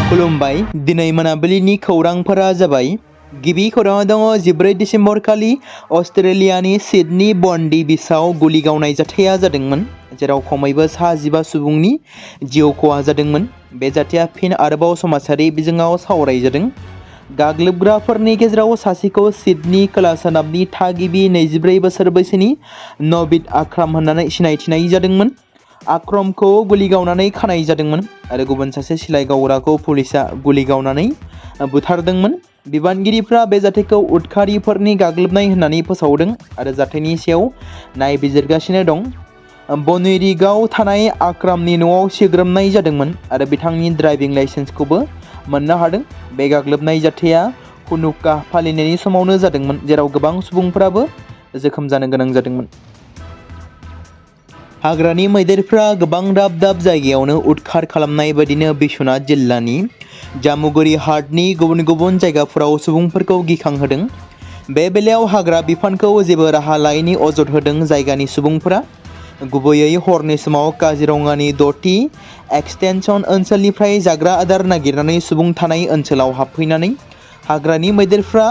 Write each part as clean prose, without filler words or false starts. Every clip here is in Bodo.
खुलुमबाय दिनै मोनाबिलिनि खौरांफोरा जाबाय। गिबि खौराङाव दङ 14 डिसेम्बर खालि अस्ट्रेलियानि सिडनी बन्डी बीचआव गुलि गावनाय जाथाया जादोंमोन, जेराव खमैबो सा 15 सुबुंनि जिउ खहा जादोंमोन। बे जाथाया फिन आरोबाव समाजारि बिजोङाव सावरायजादों। गाग्लोबग्राफोरनि गेजेराव सासेखौ सिडनी खोला-सोनाबनि थागिबि 24 बोसोर बैसोनि नवीद आक्राम होननानै सिनायथिनाय जादोंमोन। आक्रमखौ गुलि गावनानै खानाय जादोंमोन आरो गुबुन सासे सिलाइ गावग्राखौ पुलिसआ गुलि गावनानै बुथारदोंमोन। बिबानगिरिफ्रा बे जाथायखौ उदखारिफोरनि गाग्लोबनाय होननानै फोसावदों आरो जाथायनि सायाव नायबिजिरगासिनो दं। बनिरिगाव थानाय आक्रामनि न'आव सिग्रोमनाय जादोंमोन आरो बिथांनि ड्राइभिं लाइसेन्सखौबो मोननो हादों। बे गाग्लोबनाय जाथाया हुनुका फालिनायनि समावनो जादोंमोन, जेराव गोबां सुबुंफोराबो जोखोम जानो गोनां जादोंमोन। हाग्रानि मैदेरफ्रा गोबां दाब दाब जायगायावनो उदखार खालामनाय बायदिनो बिश्वनाथ जिल्लानि जामुगुरि हाटनि गुबुन गुबुन जायगाफोराव सुबुंफोरखौ गिखांहोदों। बे बेलायाव हाग्रा बिफानखौ जेबो राहा लायैनि अजद होदों जायगानि सुबुंफोरा। गुबैयै हरनि समाव काजिरङानि 6थि एक्सटेनसन ओनसोलनिफ्राय जाग्रा आदार नागिरनानै सुबुं थानाय ओनसोलाव हाबफैनानै हाग्रानि मैदेरफ्रा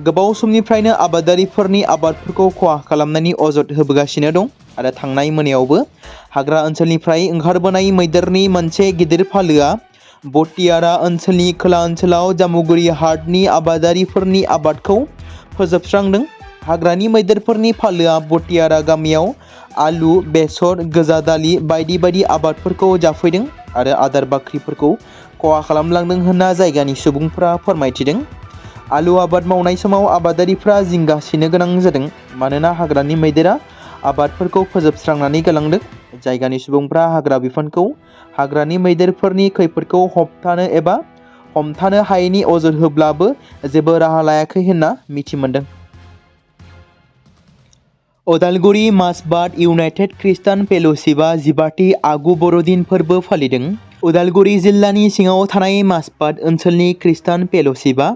गोबाव समनिफ्रायनो आबादारिफोरनि आबादफोरखौ खहा खालामनायनि अजद होबोगासिनो दं आरो थांनाय मोनायावबो हाग्रा ओनसोलनिफ्राय ओंखारबोनाय मैदेरनि मोनसे गिदिर फालोआ बटियारा ओनसोलनि खोला ओनसोलाव जामुगुरि हाटनि आबादारिफोरनि आबादखौ फोजोबस्रांदों। हाग्रानि मैदेरफोरनि फालोआ बटियारा गामियाव आलु, बेसर, गोजा दालि बायदि बायदि आबादफोरखौ जाफैदों आरो आदार बाख्रिफोरखौ खहा खालामलांदों होनना जायगानि सुबुंफोरा फोरमायथिदों। आलु आबाद मावनाय समाव आबादारिफ्रा जिंगासिनो गोनां जादों, मानोना हाग्रानि मैदेरा आबादफोरखौ फोजोबस्रांनानै गालांदों। जायगानि सुबुंफ्रा हाग्रा बिफानखौ हाग्रानि मैदेरफोरनि खैफोदखौ होबथानो एबा हमथानो हायैनि अजद होब्लाबो जेबो राहा लायाखै होनना मिथि मोनदों। उदालगुरि मासबाद इउनाइटेड ख्रिस्टान फेल'शिपआ 15थि आगु बर'दिन फोरबो फालिदों। उदालगुरि जिल्लानि सिङाव थानाय मासबाद ओनसोलनि ख्रिस्टान फेल'शिपआ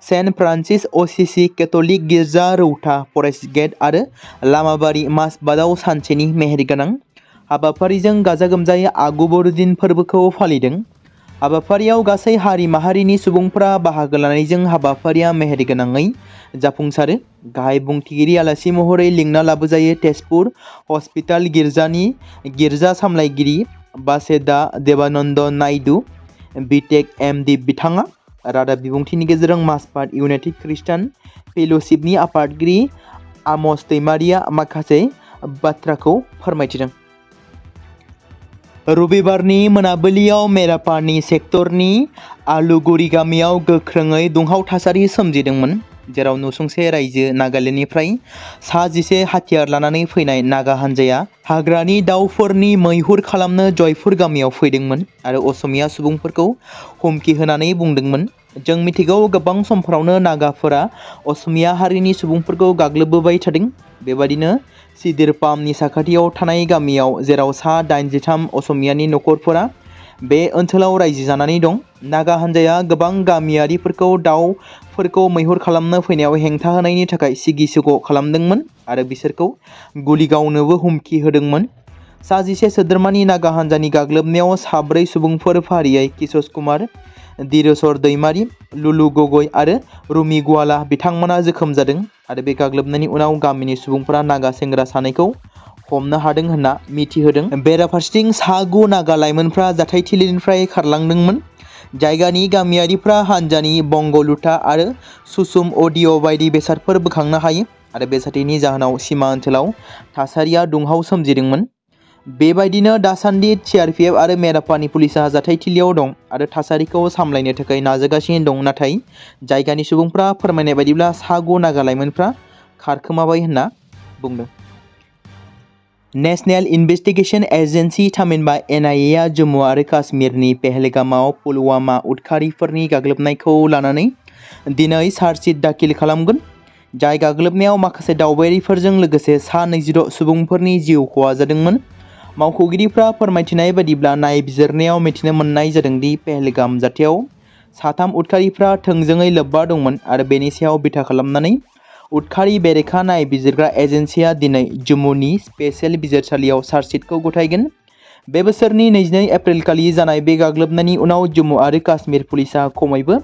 सेन्ट फ्रान्सिस असिसि केथलिक गिर्जा रौता फरेस्ट गेट आरो लामाबारि मासबादआव सानसेनि मेहेरगोनां हाबाफारिजों गाजा गोमजायै आगु बर'दिन फोरबोखौ फालिदों। हाबाफारियाव गासै हारि माहारिनि सुबुंफोरा बाहागो लानायजों हाबाफारिया मेहेरगोनाङै जाफुंसारो। गाहाय बुंथिगिरि आलासि महरै लिंना लाबोजायो तेजपुर हस्पिटाल गिर्जानि गिर्जा सामलायगिरि बासेदा देबानन्द नायडु, बिटेक एमडि बिथाङा रादाब बिबुंथिनि गेजेरजों मासबाद इउनाइटेड ख्रिस्टान फेल'शिपनि आफादगिरि आमस दैमारिया माखासे बाथ्राखौ फोरमायथिदों। रबिबारनि मोनाबिलियाव मेरापानि सेक्टरनि आलुगुरि गामियाव गोख्रोङै दुंहाव थासारि सोमजिदोंमोन, जेराव नसुंसे रायजो नागालेण्डनिफ्राय सा 11 हाथियार लानानै फैनाय नागा हान्जाया हाग्रानि दाउफोरनि मैहुर खालामनो जयपुर गामियाव फैदोंमोन आरो असमिया सुबुंफोरखौ हुमखि होनानै बुंदोंमोन, जों मिथिगौ गोबां समफोरावनो नागाफोरा असमिया हारिनि सुबुंफोरखौ गाग्लोबबोबाय थादों। बेबादिनो सिदिरपामनि साखाथियाव थानाय गामियाव जेराव सा 83 असमियानि नखरफोरा बे ओनसोलाव रायजो जानानै दं, नागा हान्जाया गोबां गामियारिफोरखौ दाउफोरखौ मैहुर खालामनो फैनायाव हेंथा होनायनि थाखाय सिगि-सिग' खालामदोंमोन आरो बिसोरखौ गुलि गावनोबो हुमखि होदोंमोन। सा 11 सोद्रोमानि नागा हान्जानि गाग्लोबनायाव साब्रै सुबुंफोर फारियै किशोर कुमार, धीरेश्वर दैमारि, लुलु गगৈ आरो रुमि गुवाला बिथांमोना जोखोम जादों आरो बे गाग्लोबनायनि उनाव गामिनि सुबुंफोरा नागा सेंग्रा सानैखौ हमनो हादों होनना मिथिहोदों। बेराफारसेथिं सा 9 नागा लाइमोनफ्रा जाथायथिलिनिफ्राय खारलांदोंमोन। जायगानि गामियारिफ्रा हान्जानि बंग'लुथा आरो सुसुम अडिअ' बायदि बेसादफोर बोखांनो हायो आरो बे जाथायनि जाहोनाव सिमा ओनसोलाव थासारिया दुंहाव सोमजिदोंमोन। बेबायदिनो दासान्दि सिआरपिएफ आरो मेरापानि पुलिसआ जाथायथिलियाव दं आरो थासारिखौ सामलायनो थाखाय नाजागासिनो दं, नाथाय जायगानि सुबुंफ्रा फोरमायनाय बायदिब्ला सा 9 नागा लाइमोनफ्रा खारखोमाबाय होनना बुंदों। नेशनेल इन्भेस्टिगेशन एजेन्सि थामहिनबा NIA आ जम्मु आरो काश्मीरनि पहलगामाव पुलवामा उदखारिफोरनि गाग्लोबनायखौ लानानै दिनै चार्जशीट दाखिल खालामगोन। जाय गाग्लोबनायाव माखासे दावबायारिफोरजों लोगोसे सा 26 सुबुंफोरनि जिउ खहा जादोंमोन। मावख'गिरिफ्रा फोरमायथिनाय बायदिब्ला नायबिजिरनायाव मिथिनो मोननाय जादों दि पहलगाम जाथायाव 3 उदखारिफ्रा थोंजोङै लोब्बा दंमोन आरो बेनि सायाव बिथा खालामनानै उदखारि बेरेखा नायबिजिरग्रा एजेन्सिया दिनै जम्मुनि स्पेशेल बिजिरसालियाव चार्जशीटखौ गथायगोन। बे बोसोरनि 22 एप्रिल खालि जानाय बे गाग्लोबनायनि उनाव जम्मु आरो काश्मीर पुलिसा खमैबो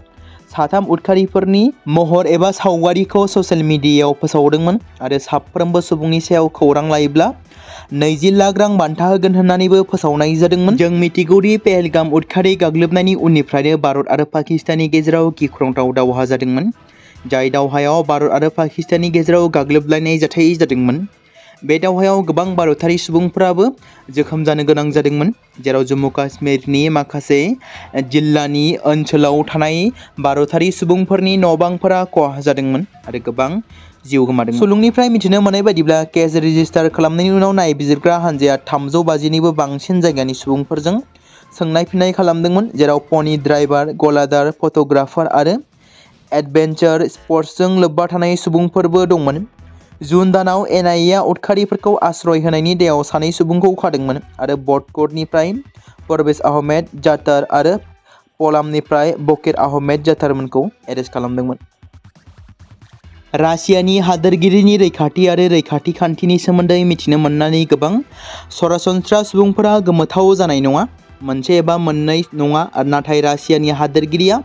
3 उदखारिफोरनि महर एबा सावगारिखौ ससियेल मिडियायाव फोसावदोंमोन आरो साफ्रोमबो सुबुंनि सायाव खौरां लायोब्ला 20 लाख रां बान्था होगोन होननानैबो फोसावनाय जादोंमोन। जों मिथिगौदि पहलगाम उदखारि गाग्लोबनायनि उननिफ्रायनो भारत आरो पाकिस्ताननि गेजेराव गिख्रंथाव दावहा जादोंमोन, जाय दावहायाव भारत आरो पाकिस्ताननि गेजेराव गाग्लोबलायनाय जाथाय जादोंमोन। बे दावहायाव गोबां भारतारि सुबुंफोराबो जोखोम जानो गोनां जादोंमोन, जेराव जम्मु काश्मीरनि माखासे जिल्लानि ओनसोलाव थानाय भारतारि सुबुंफोरनि न'-बांफोरा खहा जादोंमोन आरो गोबां जिउ गोमादोंमोन। सुलुंनिफ्राय मिथिनो मोननाय बायदिब्ला केस रेजिस्टार खालामनायनि उनाव नायबिजिरग्रा हान्जाया 350निबो बांसिन जायगानि सुबुंफोरजों सोंनाय-फिननाय खालामदोंमोन, जेराव पनी ड्राइभार, गलादार, फट'ग्राफार आरो एडभेन्चार स्पर्ट्सजों लोब्बा थानाय सुबुंफोरबो दंमोन। जुन दानाव एनआईएआ उदखारिफोरखौ आश्रय होनायनि दायाव 2 सुबुंखौ खादोंमोन आरो बडक'टनिफ्राय परवेज आहमेद जाटार आरो पलामनिफ्राय बकीर आहमेद जाटारमोनखौ एरेस्ट खालामदोंमोन। रासियानि हादोरगिरिनि रैखाथि आरो रैखाथि खान्थिनि सोमोन्दै मिथिनो मोननानै गोबां सरासनस्रा सुबुंफोरा गोमोथाव जानाय नङा। मोनसे एबा मोननै नङा, नाथाय रासियानि हादोरगिरिया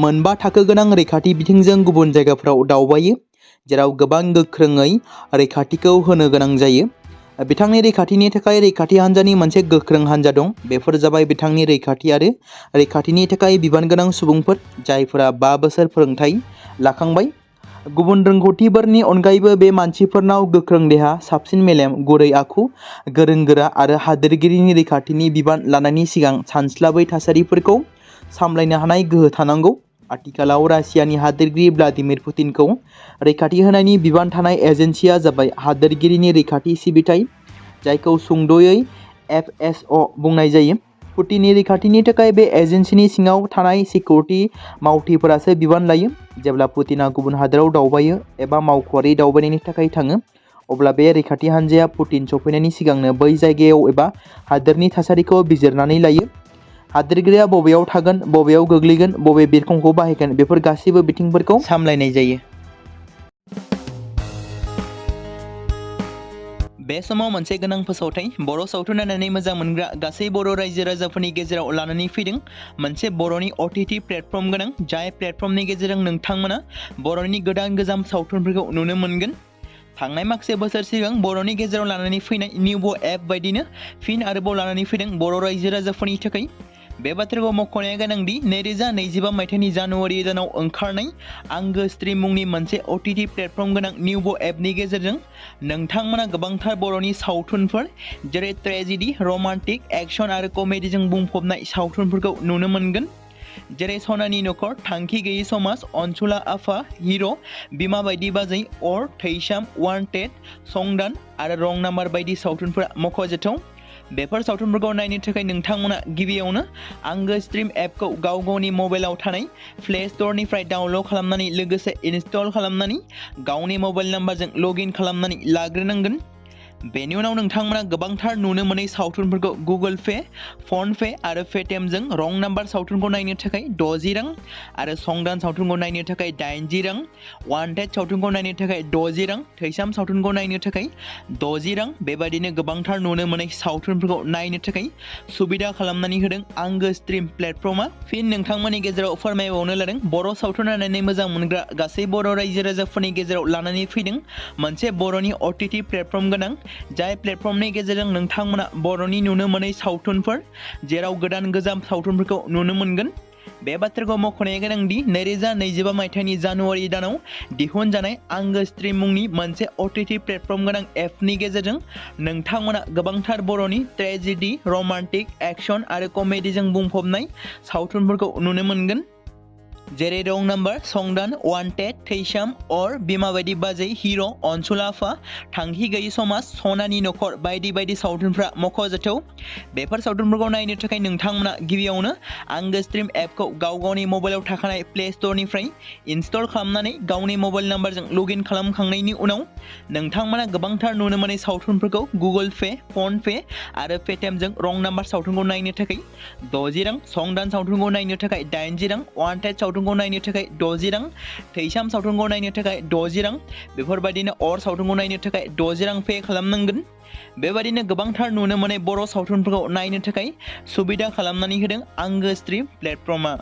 4 थाखो गोनां रैखाथि बिथिंजों गुबुन जायगाफोराव दावबायो, जेराव गोबां गोख्रोङै रैखाथिखौ होनो गोनां जायो। बिथांनि रैखाथिनि थाखाय रैखाथि हान्जानि मोनसे गोख्रों हान्जा दं। बेफोर जाबाय बिथांनि रैखाथि आरो रैखाथिनि थाखाय बिबानगोनां सुबुंफोर, जायफोरा 5 बोसोर फोरोंथाय लाखांबाय। गुबुन रोंग'थिफोरनि अनगायैबो बे मानसिफोरनाव गोख्रों देहा, साबसिन मेलेम, गुरै आखु, गोरों-गोरा आरो हादोरगिरिनि रैखाथिनि बिबान लानायनि सिगां सानस्लाबै थासारिफोरखौ सामलायनो हानाय गोहो थानांगौ। आथिखालाव रासियानि हादोरगिरि व्लादिमिर पुतिनखौ रैखाथि होनायनि बिबान थानाय एजेन्सिया जाबाय हादोरगिरिनि रैखाथि सिबिथाइ, जायखौ सुंद'यै एफएसअ बुंनाय जायो। पुतिननि रैखाथिनि थाखाय बे एजेन्सिनि सिङाव थानाय सिकिउरिटि मावथिफोरासो बिबान लायो। जेब्ला पुतिनआ गुबुन हादोराव दावबायो एबा मावख'आरि दावबायनायनि थाखाय थाङो, अब्ला बे रैखाथि हान्जाया पुतिन सफैनायनि सिगांनो बै जायगायाव एबा हादोरनि थासारिखौ बिजिरनानै लायो। हादोरगिरिया बबेयाव थागोन, बबेयाव गोग्लैगोन, बबे बिरखंखौ बाहायगोन, बेफोर गासैबो बिथिंफोरखौ सामलायनाय जायो। बे समाव मोनसे गोनां फोसावथाय बर' सावथुन नायनानै मोजां मोनग्रा गासै बर' रायजो राजाफोरनि गेजेराव लानानै फैदों मोनसे बर'नि OTT प्लेटफर्म गोनां, जाय प्लेटफर्मनि गेजेरजों नोंथांमोना बर'नि गोदान सावथुनफोरखौ नुनो मोनगोन। थांनाय माखासे बोसोर सिगां बर'नि गेजेराव लानानै फैनाय निउबो एप बायदिनो फिन आरोबाव लानानै फैदों बर' रायजो राजाफोरनि थाखाय। बे बाथ्राखौ मख'नाया गोनांदि 2025 मायथाइनि जानुवारि दानाव ओंखारनाय आंगो स्ट्रिम मुंनि मोनसे OTT प्लेटफर्म गोनां निउबो एपनि गेजेरजों नोंथांमोना गोबांथार बर'नि सावथुनफोर, जेरै ट्रेजेडि, रमान्टिक, एक्शन आरो कमेडिजों बुंफबनाय सावथुनफोरखौ नुनो मोनगोन, जेरै सनानि नखर, थांखि गैयै समाज, अनसुला आफा, हिर', बिमा बायदि बाजै, अर, थैसाम, वान्टेड, संदान आरो रं नाम्बार बायदि सावथुनफोरा मख'जाथाव। बेफोर सावथुनफोरखौ नायनो थाखाय नोंथांमोना गिबियावनो आंगो स्ट्रिम एपखौ गावनि मबाइलाव थानाय प्ले स्ट'रनिफ्राय डाउनल'ड खालामनानै लोगोसे इनस्टल खालामनानै गावनि मबाइल नाम्बारजों लगइन खालामनानै लाग्रोनांगोन। बेनि उनाव नोंथांमोना गोबांथार नुनो मोनै सावथुनफोरखौ गुगोल पे, फन पे आरो पेटिएमजों रं नाम्बार सावथुनखौ नायनो थाखाय 60 रां आरो संदान सावथुनखौ नायनो थाखाय 80 रां, वान्टेड सावथुनखौ नायनो थाखाय 60 रां, थैसाम सावथुनखौ नायनो थाखाय 60 रां, बेबायदिनो गोबांथार नुनो मोनै सावथुनफोरखौ नायनो थाखाय सुबिदा खालामनानै होदों आंगो स्ट्रिम प्लेटफर्मआ। फिन नोंथांमोननि गेजेराव फोरमायबावनो लादों बर' सावथुन नायनानै मोजां मोनग्रा गासै बर' रायजो राजाफोरनि गेजेराव लानानै फैदों मोनसे बर'नि OTT प्लेटफर्म गोनां, जाय प्लेटफर्मनि गेजेरजों नोंथांमोना बर'नि नुनो मोनै सावथुनफोर, जेराव गोजाम सावथुनफोरखौ नुनो मोनगोन। बे बाथ्राखौ मख'नाया गोनांदि 2025 मायथाइनि जानुवारि दानाव दिहुनजानाय आंगो स्ट्रिम मुंनि मोनसे OTT प्लेटफर्म गोनां एपनि गेजेरजों नोंथांमोना गोबांथार बर'नि ट्रेजेडि, रमान्टिक, एक्शन आरो कमेडिजों बुंफबनाय सावथुनफोरखौ नुनो मोनगोन, जेरै रं नाम्बार, संदान, वान्टेड, थैसाम, अर, बिमा बायदि बाजै, हिर', अनसुला आफा, थांखि गैयै समाज, सनानि नखर बायदि बायदि सावथुनफ्रा मख'जाथाव। बेफोर सावथुनफोरखौ नायनो थाखाय नोंथांमोना गिबियावनो आंगो स्ट्रिम एपखौ गावनि मबाइलाव थाखानाय प्ले स्ट'रनिफ्राय इनस्टल खालामनानै गावनि मबाइल नाम्बारजों लगइन खालामखांनायनि उनाव नोंथांमोना गोबांथार नुनो मोनै सावथुनफोरखौ गुगोल पे, फन पे आरो पेटिएमजों रं नाम्बार सावथुनखौ नायनो थाखाय 60 रां, संदान सावथुनखौ नायनो थाखाय 80 रां, वान्टेड सावथुन सावथुनखौ नायनो थाखाय 60 रां, थैसाम सावथुनखौ नायनो थाखाय 60 रां, बेफोरबायदिनो अर सावथुनखौ नायनो थाखाय 60 रां पे खालामनांगोन। बेबायदिनो गोबांथार नुनो मोननाय बर' सावथुनफोरखौ नायनो थाखाय सुबिदा खालामनानै होदों आंगो स्ट्रीम प्लेटफर्मआ।